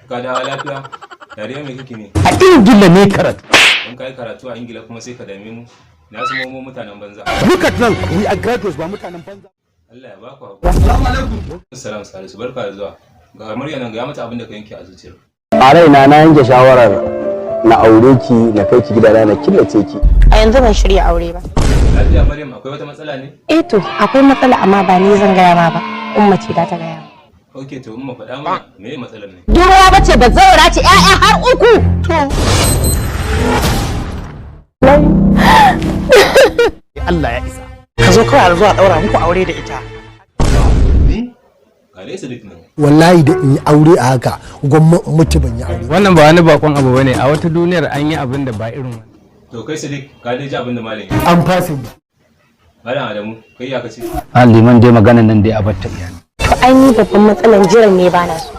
Ka dawo lafiya? Dariya me kake ne? A Ingila ne karatu. In ka yi karatu a Ingila kuma sai ka dame mu. Na su mu mutanen banza. Look at nan, we are graduates, ba mutanen banza. Allah ya baku hakuri. Assalamu alaikum. Assalam Salisu, barka da zuwa. Ga murya nan, ga mata abin da ka yanke a zuciyar. A raina na yanke shawarar na aure ki, na kai ki gidana, na killace ki. A yanzu ban shirya aure ba. Lafiya Maryam, akwai wata matsala ne? Eh to, akwai matsala, amma ba ni zan gaya ma ba. Umma ce za ta gaya ma. Ok, to umma, faɗa mana me matsalar ne? Duruwa bace, ba zaura ce, ƴaƴa har uku. To. Allah ya isa. Ka zo kawai a zuwa ɗaura muku aure da ita. Ni? Ga dai Sadiq nan. Wallahi da in yi aure a haka, gwamma in mutu ban yi aure. Wannan ba wani bakon abu bane, a wata duniyar an yi abin da ba irin wannan. To kai Sadiq, ka dai ji abin da malam ya. An fasa yi. Malam Adamu, kai ya kace? A liman dai, maganan nan dai a batta iyali. To ai ni babban matsalan jiran ne bana so.